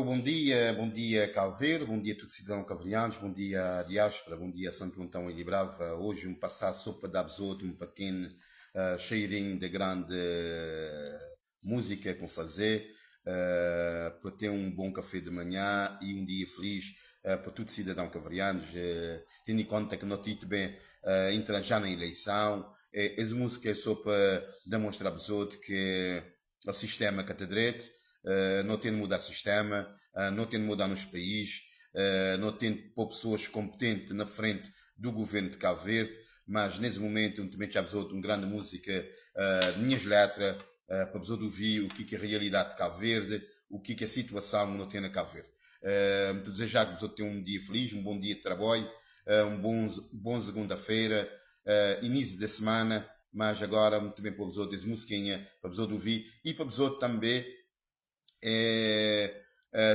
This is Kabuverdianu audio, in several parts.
Bom dia, bom dia Cabo Verde, bom dia tudo cidadão cabo-verdianos, bom dia diáspora, bom dia Santo Antão e Librava. Hoje um passar só para dar outro um pequeno cheirinho da grande música com fazer, para ter um bom café de manhã e um dia feliz para todo cidadão cabo-verdianos, tendo em conta que não tive bem entra já na eleição. Essa música é só para demonstrar para os outros que o sistema que está direito, não tem de mudar sistema, não tem de mudar nos países, não tem de pôr pessoas competentes na frente do governo de Cabo Verde, mas nesse momento eu também já precisou de uma grande música, minhas letras, para pessoa ouvir o que é a realidade de Cabo Verde, o que é a situação que não tem na Cabo Verde. Muito desejar que pessoa tenha um dia feliz, um bom dia de trabalho, um bom segunda-feira, início da semana, mas agora muito bem para a pessoa dessa musiquinha, para a pessoa ouvir e para a pessoa também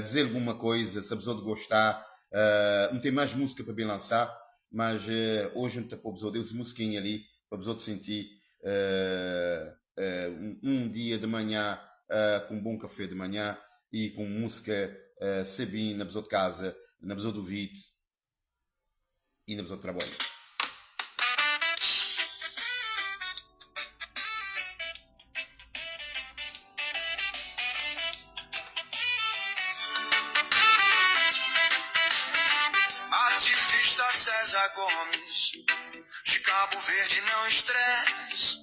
dizer alguma coisa, se a pessoa gostar. Não tem mais música para bem lançar, mas hoje não tem para a pessoa deu musiquinha ali, para a pessoa sentir um dia de manhã, com um bom café de manhã e com música sabinha na pessoa de casa, na pessoa do vídeo e na pessoa de trabalho. Ativista César Gomes, de Cabo Verde não estresse.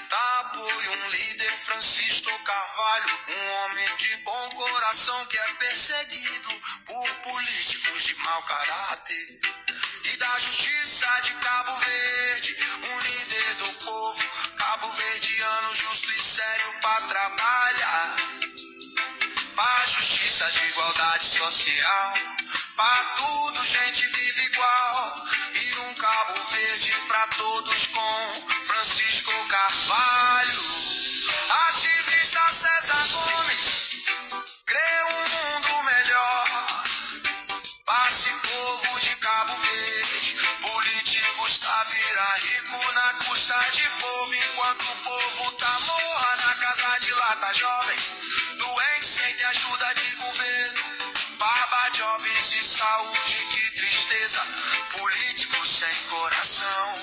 Tá apoio um líder Francisco Carvalho, um homem de bom coração que é perseguido por políticos de mau caráter. E da justiça de Cabo Verde, um líder do povo, cabo-verdiano justo e sério pra trabalhar. Pra justiça de igualdade social, pra tudo gente vive igual. E um Cabo Verde pra todos com Francisco Carvalho. Ativista César Gomes, crê um mundo melhor. Passe povo de Cabo Verde, políticos tá virar rico na custa de povo, enquanto o povo tá morra na casa de lata jovem, doente sem ter ajuda de governo, baba jobs e saúde, que tristeza, políticos sem coração,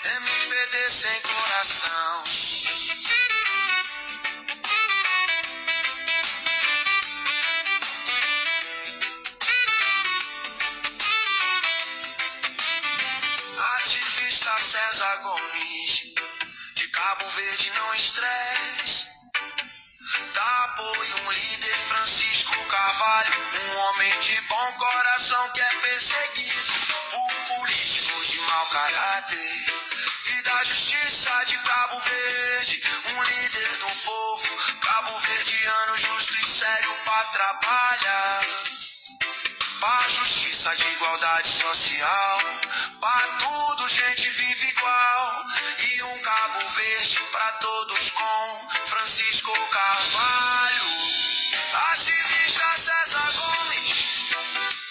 MPD sem coração. Ativista César Gomes, de Cabo Verde não estresse. Dá apoio um líder Francisco Carvalho, um homem de bom coração que é perseguido por políticos de mau caráter. E da justiça de Cabo Verde, um líder do povo, cabo-verdiano justo e sério pra trabalhar. Pra justiça de igualdade social, pra tudo gente vive igual. E um Cabo Verde pra todos com Francisco Carvalho. Ativista César Gomes,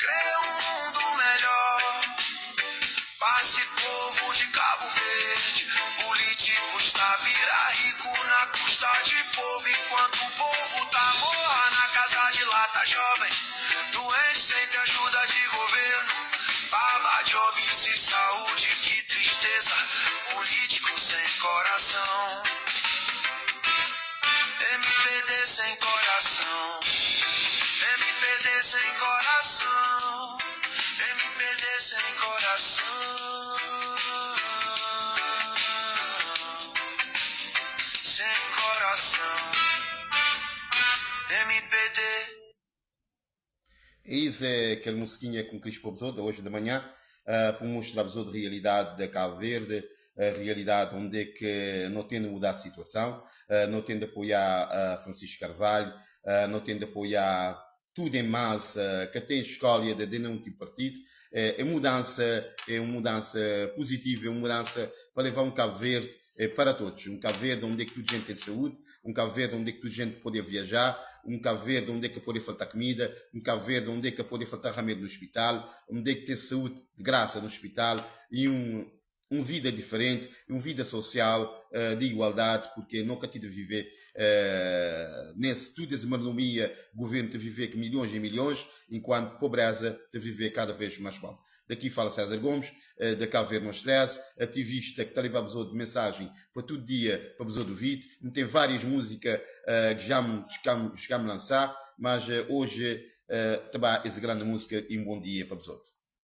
crê um mundo melhor. Passe povo de Cabo Verde, políticos tá virar rico na custa de povo, enquanto o povo tá morra na casa de lata jovem, doente sem ter ajuda de governo, baba jobs e saúde, que tristeza, político sem coração, MPD sem coração, MPD sem coração, MPD sem coração, sem coração, MPD. Isso é aquela musiquinha com Cris Pobesoda hoje de manhã, para mostrar a realidade da Cabo Verde, a realidade onde é que não tem de mudar a situação, não tem de apoiar Francisco Carvalho, não tem de apoiar tudo em massa, que tem escolha de não ter partido. É mudança, é uma mudança positiva, é uma mudança para levar um Cabo Verde para todos. Um Cabo Verde onde é que toda gente tem saúde, um Cabo Verde onde é que toda gente pode viajar, um Cabo Verde onde é que pode faltar comida, um Cabo Verde onde é que pode faltar remédio no hospital, onde é que tem saúde de graça no hospital e um vida diferente, uma vida social de igualdade, porque nunca tive de viver Nes tudu es marnomia, governu ta vivê ku milhons e milhons, enkuantu pobreza ta vivê kada vez más pobre. Daqui fala César Gomes, da Cabo Verde No Stress, ativista ki ta levá bezotu mensajen pa tudu dia pa bezotu uvit. N ten várias múzika ki já m já m lansá, mas oje ta ba es grande múzika i un bon dia pa bezotu.